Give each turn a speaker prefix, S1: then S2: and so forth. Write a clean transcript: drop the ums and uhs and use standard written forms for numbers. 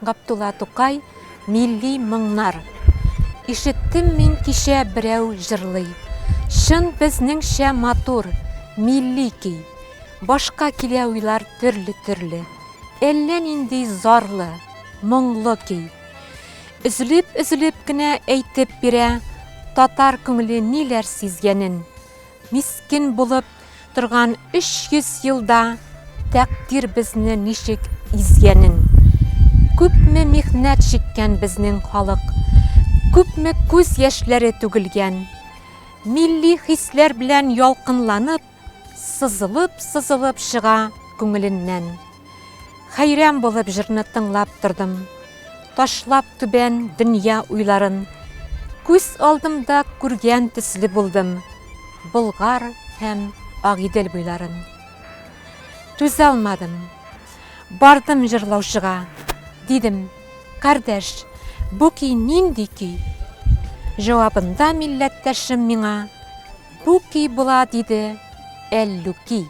S1: Габдулла Тукай Милли моңнар. Ишеттем мин кичә берәү җырлый. Чын безнеңчә матур, милли көй. Башка килә уйлар төрле-төрле. Әллә нинди зарлы, моңлы көй. Өзелеп-өзелеп кенә әйтеп бирә татар күңеле ниләр сизгәнен. Мискен булып торган 300 елда тәкъдир безне ничек изгәнен. Күпме михнәт чиккән безнең халык, күпме күз яшьләре түгелгән. Милли хисләр белән ялкынланып, сызылып-сызылып чыга күңеленнән. Хәйран булып җырны тыңлап тордым. Ташлап түбән дөнья уйларын. Күз алдымда күргән төсле булдым Болгар һәм Агыйдел буйларын. Түзә алмадым. Бардым җырлаучыга. Дидем, Кардәш, бу көй нинди көй? Җавабында милләттәшем миңа, Бу көй була, диде, Әллүки.